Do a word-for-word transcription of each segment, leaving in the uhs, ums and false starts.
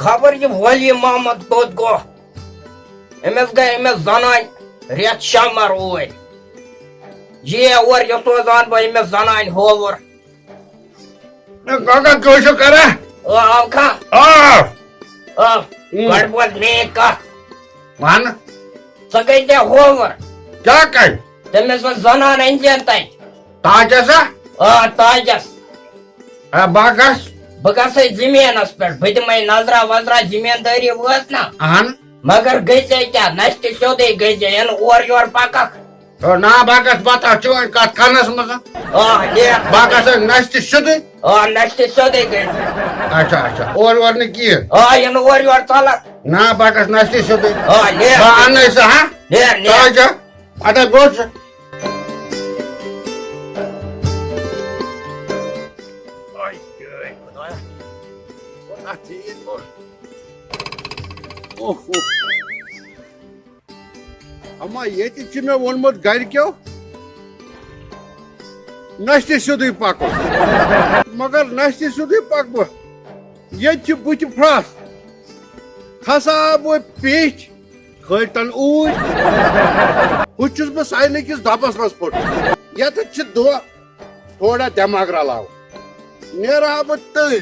خبر یہِ ولی محمد کوٚت گوٚو۔ أمِس گٔے أمِس زنانہِ رٮ۪تھ شمبر اوٗرۍ۔ یہِ اور یہِ سوزان بہٕ أمِس زنانہِ ہووُر۔ ہے، کاکا، کیٛاہ چھُ کران؟ او، آو کھا؟ آ۔ او، ہُم۔ گۄڈٕ بوز میٛٲنۍ کتھ۔ وَن۔ ژٕ گٔے ژےٚ ہووُر۔ کیٛاہ کرِ؟ تٔمِس ٲس زنان أنۍ زٮ۪ن تَتہِ۔ تاجس ہا؟ آ، تاجس۔ آ، بہٕ گژھ۔ بہٕ گژھے زٔمیٖنس پٮ۪ٹھ، بہٕ دِمے نظرا وظرا، زٔمیٖندٲری وٲژ نا۔ اہن۔ مگر گٔے ژےٚ کیٛاہ؟ نستہِ سیوٚدُے گٔے ژےٚ، یِنہٕ اورٕ یورٕ پککھ۔ او، نا، بہٕ گژھ، بہٕ تھاو چٲنۍ کتھ کنس منٛز۔ آ، نیر۔ بہٕ گژھ نستہِ سیوٚدُے۔ آ، نستہِ سیوٚدُے گٔے ژےٚ۔ اچھا، اچھا، اورٕ یورٕ نہٕ کِہیٖنۍ۔ آ، یِنہٕ اورٕ یورٕ ژلکھ۔ نا، بہٕ گژھ نستہِ سیوٚدُے۔ آ، نیر۔ بہٕ اننے سُہ، ہا؟ نیر، نیر۔ تاجا، ادا گوٚو سُہ۔ آے، آے، خدایا۔ کوٗتاہ ژیٖرۍ کوٚر۔ اوہ، اوہ۔ اما ییٚتہِ چھُ مےٚ ووٚنمُت گرِکیو، نستہِ سیوٚدُے پکُن۔ مگر نستہِ سیوٚدُے پکہٕ بہٕ۔ ییٚتہِ چھِ بُتھِ پھرٛس۔ کھسہٕ ہا بہٕ پیٚٹھۍ، کھٲلۍ تن اوٗرۍ۔ ہُہ چھُس بہٕ ساینہٕ کِس دۄبس منٛز پھوٚٹمُت۔ یتھ چھِ دۄہ تھوڑا دٮ۪ماغ رلاو۔ نیرٕ ہا بہٕ تٔلۍ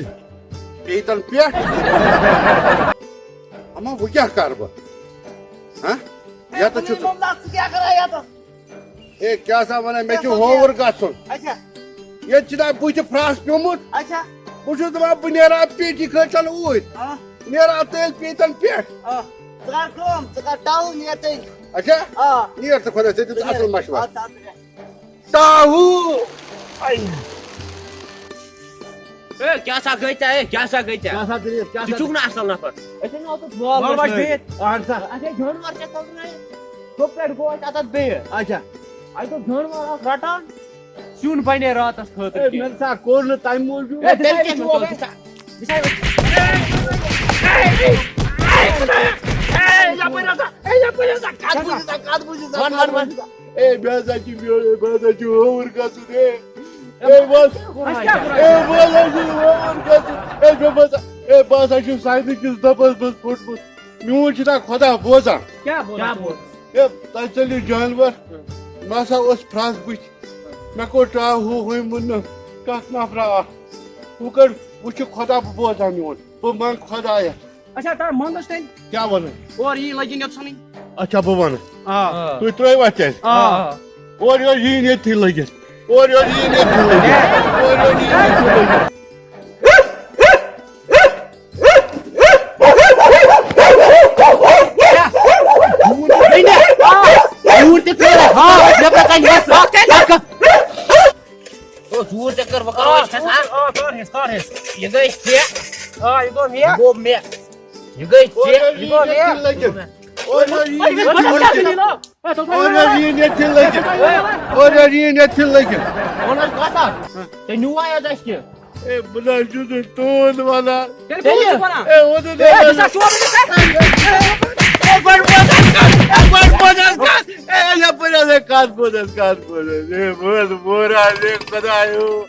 پیٚٹھۍ تن پٮ۪ٹھ۔ اما وۄنۍ کیٛاہ کرٕ بہٕ؟ ہہ؟ یتھ چھُ، ممتا، ژٕ کیٛاہ کران یتس؟ اے، کیٛاہ سا ونان؟ مےٚ چھُ کیٛاہ سا ہووُر گژھُن۔ اچھا۔ ییٚتہِ چھُنہ بُتھِ پھرٛس پیوٚمُت۔ اچھا۔ بہٕ چھُس دپان، بہٕ نیرٕ ہا پیٚٹھی کھٲلۍ تن اوٗرۍ۔ آ۔ نیرٕ ہا تٔلۍ پیٚٹھۍ تن پٮ۪ٹھ۔ آ۔ ژٕ کر کٲم، ژٕ کر ٹاوُل، نیر تٔلۍ۔ اچھا؟ آ۔ نیر ژٕ خۄدا، ژےٚ دیُت اصل مشورٕ۔ آ، ژٕ اَژ۔ ٹاوُل۔ اے، کیٛاہ سا گٔے ژےٚ؟ اے، کیٛاہ سا گٔے ژےٚ؟ کیٛاہ سا دٔلیٖل؟ کیٛاہ ژٕ سا چھُکھ نہٕ اصل نفر۔ أسۍ ہے نہٕ اوتُتھ وال وال وال وال بِہِتھ۔ اہن سا۔ اَسہِ ہے جانوَر ژےٚ کَرُن اَتہِ۔ دوٚپ پٮ۪ٹھ گوٚو اَسہِ اَتَتھ بیٚیہِ۔ اچھا۔ اَسہِ دوٚپ جانوَر اَکھ رَٹان، سیُن بَنے راتَس خٲطرٕ اے، کینٛہہ۔ مےٚ سا کوٚر نہٕ تَمہِ موٗجوٗب۔ اے، تیٚلہِ کیٛاہ چھُ وَنان؟ اے، اے، اے، یَپٲرۍ ہسا، اے، یَپٲرۍ ہسا، کَتھ بوٗزِو سا، کَتھ بوٗزِو سا، وَن، کَتھ وَن، وَن۔ بوٗزِو سا۔ اے، مےٚ ہسا چھُ میون، اے، بہٕ ہسا چھُس ہووُر گژھُن، اے۔ اے، بہٕ ہسا، اَسہِ کیٛاہ کوٚر؟ اے، بہٕ ہسا چھُس ہووُر گژھُن۔ اے، مےٚ باسان، اے، بہٕ ہسا چھُس ساینہٕ کِس دۄبَس منٛز پھوٚٹمُت۔ میون چھُنہ خۄدا بوزان؟ کیٛاہ بوزان؟ کیٛاہ بوزان؟ ہے، تۄہہِ ژٔلِو جانور، مےٚ ہسا اوس پھرٛس بٕتھِ۔ مےٚ کوٚر ٹاو ہُہ، ہُمۍ ووٚن نہٕ کَتھ نفرا اکھ۔ ہُہ کٔر، وۄنۍ چھُ خۄدا بوزان میون۔ بہٕ منٛگہٕ خۄدایَس۔ اچھا، تَر منٛگُس تیٚلہِ۔ کیٛاہ وَنہٕ؟ اورٕ یی لٔگِن یوٚت ژھٕنٕنۍ۔ اچھا، بہٕ وَنہٕ۔ آ۔ تُہۍ ترٛٲیِو اَتھ تیٚلہِ۔ آ۔ اورٕ یورٕ یِیِن ییٚتھی لٔگِتھ۔ اورٕ یورٕ یِیِن ییٚتھی لٔگِتھ۔ اورٕ یورٕ یِیِن ییٚتھی لٔگِتھ۔ ژوٗر تہِ کٔر، ہا، نٮ۪برٕ کَنہِ وَس۔ او، ژوٗر تہِ کٔر، وۄنۍ کَرو أسۍ ژےٚ سان۔ آ، کَر ہیٚس، کَر ہیٚس۔ یہِ گٔے ژےٚ۔ آ، یہِ گوٚو مےٚ۔ یہِ گوٚو مےٚ۔ یہِ گوٚو مےٚ۔ اورٕ یورٕ یِیِن ییٚتھی لٔگِتھ۔ اورٕ یورٕ یِیِن ییٚتھی لٔگِتھ۔ اورٕ یورٕ یِیِن ییٚتھی لٔگِتھ۔ اورٕ یورٕ یِیِن ییٚتھی لٔگِتھ۔ وَن حظ کَتھ اَکھ۔ ژےٚ نیوٗوا حظ اَسہِ کینٛہہ؟ اے، بہٕ نہ حظ چھُس نہٕ تُہُنٛد وَنان۔ تیٚلہِ کیٛاہ چھُکھ وَنان؟ اے، وۄنۍ تہِ اے، ژٕ چھا شور وٕنہِ کران؟ اے، گۄڈٕ بوز حظ کَتھ۔ اے، گۄڈٕ بوز حظ کَتھ۔ اے، یَپٲرۍ حظ، اے، کَتھ بوز حظ، کَتھ بوز حظ۔ اے، بوز، بوز حظ، اے، خۄدایو۔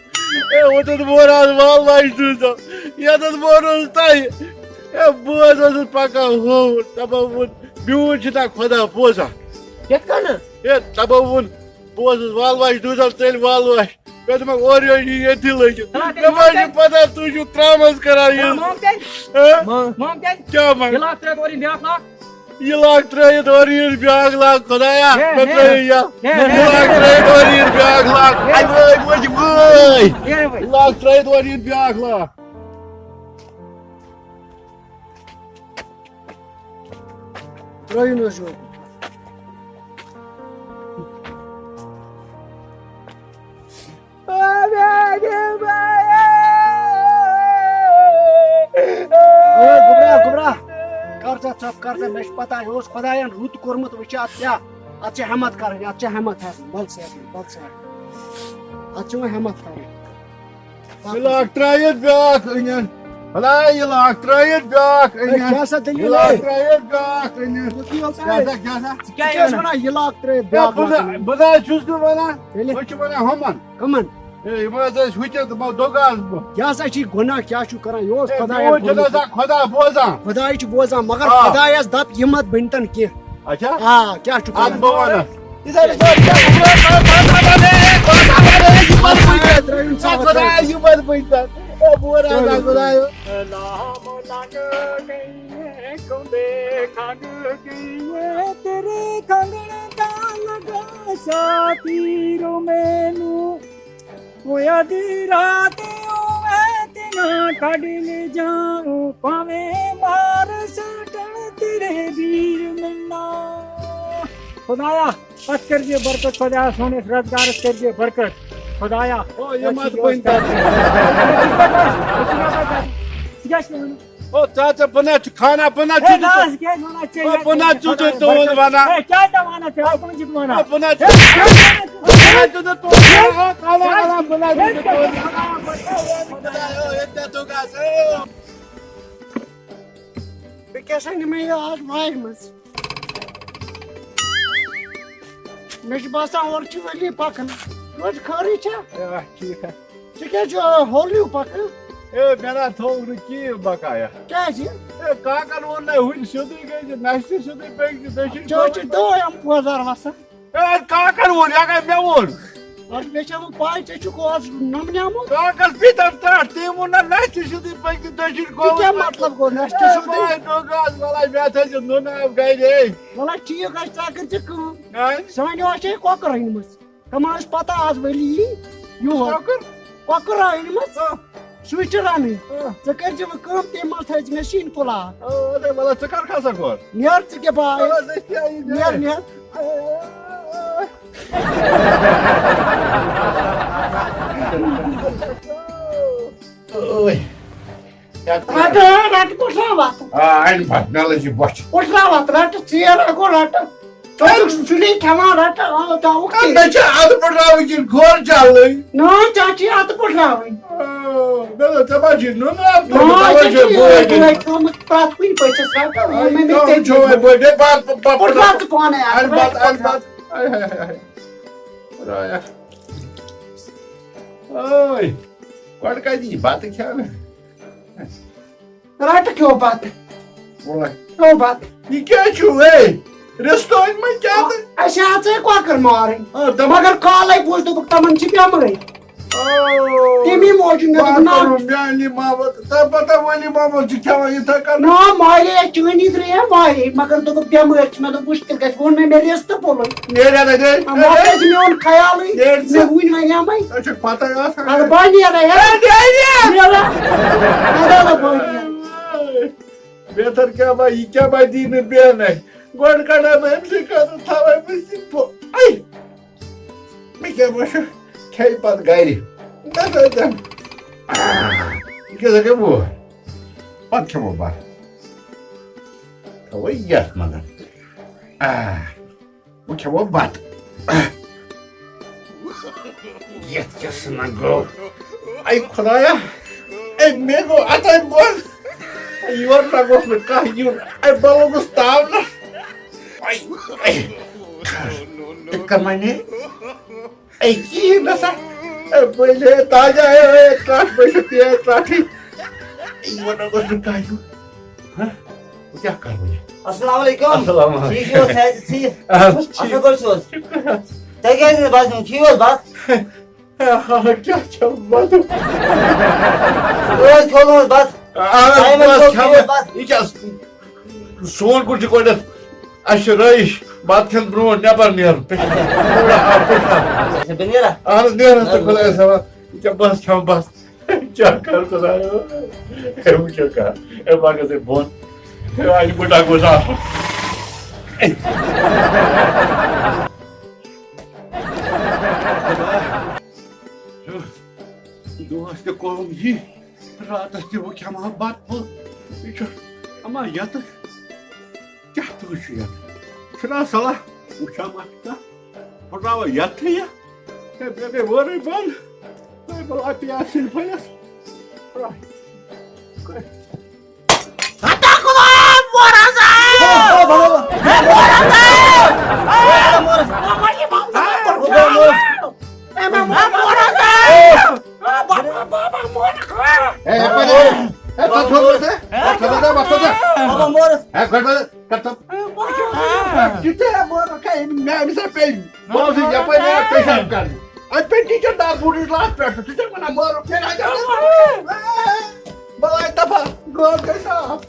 اے، وۄنۍ تہِ ووٚن حظ، واللہ چھُس نہٕ۔ یَتَتھ ووٚن حظ تۄہہِ۔ اے، بہٕ حظ اوسُس پَکان ہووُر، دَپان ووٚن، میون چھُ نہ خۄدا بوزان۔ یِتھ کٔنۍ؟ اے، دَپان ووٚن، بہٕ اوسُس والوَش، دوٗزَم تیٚلہِ والوَش۔ مےٚ دوٚپمَکھ، اورٕ یورٕ یہِ ییٚتھی لٔگِتھ۔ چلو، تیٚلہِ مےٚ ما چھِ مۄکھ پَتہ، تُہۍ چھِو ترٛامَس کَران یہِ۔ مۄکھ تیٚلہِ۔ ہہ؟ مۄکھ تیٚلہِ۔ کیٛاہ مۄکھ؟ یہِ لاکھ ترٛٲوِتھ اورٕ یِن بیٛاکھ لاکھ۔ یہِ لاکھ ترٛٲوِتھ اورٕ یِن بیٛاکھ لاکھ، خۄدایا۔ ہے، مےٚ ہے۔ ترٛٲوِو یَتھ۔ ہے، ہے۔ یہِ لاکھ ترٛٲوِتھ اورٕ یِن بیٛاکھ لاکھ۔ ہے۔ اَدٕ وٲے، وٲے، وٲے۔ ہے، ہے۔ یہِ لاکھ ترٛٲوِتھ اورٕ یِن بیٛاکھ لاکھ۔ ترٛٲیِو نہٕ حظ یور۔ اوے گوٚبرا، گوٚبرا، کر ژٕ ژۄپ، کر ژٕ، مےٚ چھِ پتہ، یہِ اوس خۄدایَن رُت کوٚرمُت، وۄنۍ چھِ اَتھ کیٛاہ؟ اَتھ چھِ ہٮ۪مت کَرٕنۍ، اَتھ چھِ ہٮ۪مت ہٮ۪تھ، بَل ژٕ ہٮ۪کھ، بَل ژٕ ہٮ۪کھ۔ اَتھ چھِ وۄنۍ ہٮ۪مت کَرٕنۍ۔ یہِ لاکھ ترٛٲیِتھ بیٛاکھ أنِن۔ بَلا، یہِ لاکھ ترٛٲیِتھ بیٛاکھ ہے، أنِن۔ کیٛاہ سا دٔلیٖل یہِ لاکھ ہے؟ ترٛٲیِتھ بیٛاکھ أنِن۔ تُہۍ کیٛاہ سا، کیٛاہ سا؟ ژٕ کیٛاہ ژٕ کیٛاہ ٲسۍ وَنان؟ وَنان یہِ لاکھ ترٛٲیِتھ ہے، بیٛاکھ بہٕ لاکھ نہ، أنِن؟ بہٕ نہ حظ چھُس نہٕ وَنان۔ تیٚلہِ؟ بہٕ چھُس وَنان ہُمَن۔ کَمَن؟ ہے، یِم حظ ٲسۍ ہُتہِ تہٕ یِمو دوٚگ حظ بہٕ۔ یہِ ہسا چھِ گۄناہ، کیٛاہ چھُ کران؟ یہِ اوس ہے، خۄدایَن میون چھُنہٕ کوٚرمُت۔ آسان خۄدا بوزان۔ خۄداے چھُ بوزان، مگر آ۔ خۄدایَس دَپ یہِ مت بٔنۍتَن کینٛہہ۔ اچھا۔ آ، کیٛاہ چھُ اَدٕ کران؟ بہٕ وَنہٕ۔ یہِ مت بٔنۍتَن۔ ہے، خۄدایا، یہِ مت بٔنۍتَن۔ ہے، بہٕ وَنہٕ، خۄدایا۔ کنبے کھنڈ گئی ہے تیرے کھنڈن دا لگا سا تیر مینوں۔ کوئی آدھی رات ہوئے تینا کڈ لے جاؤں، پاویں مار سٹن تیرے ویر منا۔ خدایا، اتھ کر دے برکت، خدایا، سونس روزگارس کر دے برکت، خدایا۔ او، یہ مت بن۔ ژٕ کیٛاہ چھُکھ وَنان؟ او، ژٕ ہا ژٕ بہٕ نہ چھُ خانہ، بہٕ نہ ہے، چھُ نہ، ژٕ کیٛازِ وَنان ژےٚ؟ او، بہٕ نہ چھُ ژٕ تُہُنٛد وَنان۔ ہے، کیٛاہ ژےٚ وَنان ژےٚ؟ او، بہٕ نہ چھُ ہے، کیٛاہ ژےٚ وَنان؟ بہٕ نہ چھُ، بہٕ نہ چھُ ژٕ تُہُنٛد وَنان۔ خانہ وَنان، بہٕ نہ چھُ ژٕ تُہُنٛد وَنان۔ بہٕ کیٛاہ سا نِمَے یہِ آز وارِ منٛز؟ مےٚ چھُ باسان، اورٕ چھُ ؤلی پَکان۔ توتہِ خٲرٕے چھا؟ آ، ٹھیٖک حظ۔ ژٕ کیٛازِ چھُ ہول ہیوٗ پَکان؟ اے، مےٚ نہ تھوٚو نہٕ کِہیٖنۍ بقایا۔ کیٛازِ؟ اے، کاکَن ووٚن نہ ہُرۍ سیوٚدُے گٔے زِ نَشہِ تہِ سیوٚدُے، بیٚیہِ تہِ دٔچھِنۍ ژےٚ حظ چھِ کھووُر۔ دۄہَے یِم پوزار وَسان۔ اے، کاکَن ووٚن، یہِ گٔے مےٚ ووٚن۔ اَدٕ مےٚ چھےٚ وۄنۍ پَے، ژےٚ چھُکھ آز نَمنیٛومُت۔ کاکَس پیٖتَن ترٛٹھ، تٔمۍ ووٚن نہ نَشہِ تہِ سیوٚدُے، بیٚیہِ تہِ دٔچھِنۍ یہِ کھووُر۔ کیٛاہ مطلب گوٚو نَشہِ تہِ اے، سیوٚدُے؟ بہٕ ہَے نوٚگ آز، وَلَے مےٚ تھٲیزِ نُنہٕ آب گَرے۔ وَلہٕ ٹھیٖک آسہِ، ژٕ کر ژٕ کٲم۔ اے؟ سانیو آسہِ ہے کۄکَر أنۍمٕژ۔ کماش پتہ آز ولی یور۔ کۄکر؟ کۄکر آو أنمٕژ۔ آ۔ سُے چھِ رَنٕنۍ۔ آ۔ ژٕ کٔرۍ زِ وۄنۍ کٲم، تَمہِ منٛز تھٲوزِ مےٚ سِنۍ پُلاو۔ آ، اَدے وَلہٕ ژٕ کر کھسکھ اورٕ؟ نیر ژٕ کیٛاہ باے؟ وَلہٕ حظ، أسۍ کیٛاہ یہِ نیر، نیر۔ نیر۔ اوے۔ رٹہٕ، رٹہٕ، پُٹھراو اَتھ۔ آ، اَمہِ پتہٕ مےٚ لٔج یہِ بۄچھِ۔ پُٹھراو اَتھ، رٹہٕ، ژیر ہا گوٚو، رٹہٕ۔ ژٕ چھُکھ سُلے کھٮ۪وان، رٹہٕ، آ، دَوُکھ اَدٕ تہِ۔ مےٚ چھِ اَدٕ پُٹھراوٕنۍ کِنہٕ گورٕ چلٕنۍ؟ نا، ژےٚ چھِ اَدٕ پُٹھراوٕنۍ۔ آ، مےٚ دوٚپ، ژےٚ ما چھِ نُنہٕ آب نا، ترٛوومُت؟ تَوَے ژےٚ چھِ چھِ بٲے یِہوٚے تھٲومٕژ پرٛٮ۪تھ کُنہِ پٔژھِس، رٹہٕ، آ، ووٚن مےٚ، مےٚ یہِ ژےٚ چھُ چھُ۔ وۄنۍ بٔڑ، ہے، بَتہٕ، بَتہٕ، پُٹھراو ژٕ پانَے اَتھ، اَمہِ رٹہٕ پتہٕ، اَمہِ پُٹھراو۔ پتہٕ۔ آے، ہاے، ہاے، ہاے۔ خۄدایا۔ اوے، گۄڈٕ کَتہِ یی بَتہٕ کھٮ۪نہٕ؟ رٹہٕ کھیو بتہٕ۔ وَلہٕ۔ کھیو بتہٕ۔ یہِ کیٛاہ چھُ، ہے؟ رِستہٕ أنۍ مٕتۍ کیٛاہ تہٕ؟ اَسہِ آژے کۄکر مارٕنۍ۔ آ، دَپان۔ مگر کالے بوٗز، دوٚپُکھ، تِمن چھِ بٮ۪مٲرۍ۔ آ، تَمی موٗجوٗب مےٚ دوٚپ، نہ۔ کۄکر میٛانہِ محبت۔ تَمہِ پتہٕ وَنہِ محبت چھِ کھٮ۪وان یِتھَے کٔنۍ۔ نہ، مارے، چٲنی درٛاے مارے، مگر دوٚپُکھ، بٮ۪مٲرۍ چھِ۔ مےٚ دوٚپ، وٕچھ، تیٚلہِ گژھِ، ووٚن مےٚ، مےٚ رِستہٕ پھوٚلُے۔ نیرِ اَدٕ، نیرِ۔ اَما، نیرِ۔ تَتہِ چھِ میون خیالٕے۔ نیرِ ژٕ۔ مےٚ وُنہِ وَنیٛامَے۔ ژےٚ چھَکھ پَتَے آسان۔ اَدٕ بہٕ نیرَے، ہے۔ ہے، نیرِ۔ نیرَے۔ اَدٕ، اَدٕ بہٕ نیرٕ۔ بہتر کیٛاہ با، یہِ کیٛاہ با دی نہٕ بیٚہنَے۔ گۄڈٕ کَڑا بہٕ أمۍ سٕے خٲطرٕ تھاوَے بہٕ یہِ پھوٚ-، اَے۔ مےٚ کیٛاہ باسیو، کھیٚیہِ پَتہٕ گَرِ۔ مےٚ دوٚپ تٔمۍ، یہِ کیٛاہ سا گٔے وُہ؟ پَتہٕ کھٮ۪مو بہٕ۔ تھاوَے یَتھ منٛز۔ آ۔ بہٕ کھٮ۪مو بَتہٕ۔ یَتھ کیٛاہ سَنا گوٚو؟ اَے خۄدایا، اَے مےٚ گوٚو اَتھَے بۄن۔ اَے یورٕ نہ گوٚژھ نہٕ کانٛہہ یُن۔ اَے بہٕ لوٚگُس تاونَس۔ اَے، اَے۔ یِتھ کٔنۍ وَنے۔ اَے کِہیٖنۍ نہ سا۔ اَے بٔلۍ ہے تاجا ہے، اَے ترٛٹھ بٔلۍ ہے، ترٛٹھٕے۔ اَے یورٕ نہ گوٚژھ نہٕ کانٛہہ یُن۔ ہہ؟ بہٕ کیٛاہ کَرٕ وۄنۍ؟ السلام علیکم۔ السلام علیکم۔ ٹھیٖک چھِو حظ؟ صحت چھِ ٹھیٖک؟ اَہَن حظ ٹھیٖک۔ اَصٕل پٲٹھۍ چھِو حظ؟ شُکر حظ۔ تُہۍ کیٛازِ نہٕ بَتھ کھیوٚن؟ کھیوٚو حظ بَتھ؟ ہے، ہا، کیٛاہ کھیوٚو بَتہٕ؟ تُہۍ حظ کھیوٚو نہٕ حظ بَتھ؟ اَہَن حظ، ٹایمَس بَتھ پٮ۪ٹھ کھیوٚو کھیوٚو۔ بَتھ۔ یہِ کیٛاہ؟ سون کُن چھُ گۄڈٕنٮ۪تھ، اَسہِ چھِ رٲیِش، بَتہٕ کھٮ۪ن برونٛٹھ نٮ۪بَر نیرُن۔ پیشاب۔ تھوڑا آب پیشاب۔ اچھا، بہٕ نیرا؟ اَہَن حظ، نیر حظ ژٕ خۄدایَس حوالہٕ۔ یہِ کیٛاہ بَس کھٮ۪مہٕ بَس؟ کیٛاہ کَرٕ خۄدایو؟ ہے، وٕچھِو کَر۔ ہے، پَکھ حظ ہے بۄن۔ ہے، اَتہِ گوٚو ڈَکھ گوٚژھ آسُن۔ دۄہَس تہِ کوٚرُم یی، راتَس تہِ وۄنۍ کھٮ۪مہٕ ہا بَتہٕ پھوٚل۔ یہِ چھُ اَما یَتہٕ کیٛاہ تُہۍ چھِو یَتھ؟ چھُنہ صلاح وٕچھان ما چھُ کانٛہہ؟ پھٕٹراوان یَتھٕے یہِ۔ ہے، مےٚ گٔے وٲرٕے بنٛد۔ ہے، بہٕ لاپہِ یاسیٖن پھٔلِس۔ ہتا خۄدایا، مورا زاو! ہے، مورا زاو! ہے، مورا زاو! ہے، مورا زاو! ہے، ہے، پَتہٕ، ہے، پَتہٕ تھوٚد وۄتھ، ہے، پَتہٕ تھوٚد وۄتھ، ہے، وۄتھ تھوٚد وۄتھ۔ بابا مورُس۔ ہے، گۄڈٕ وۄتھ، کَر تھوٚد۔ یہِ تہِ ہے مورُس، ہے، مےٚ أمِس ہے پیٚیہِ۔ بہٕ اوسُس یَپٲرۍ نیران پیشاب کَرنہِ۔ اَتہِ پیٚیہِ ٹیٖچَر دار بوٗٹٕچ لَتھ پٮ۪ٹھ تہٕ ژٕ چھَکھ وَنان مورُس، ہے، ہے، ہے، ہے۔ بَلاے تَباہ، گٲڑ گٔے صاف۔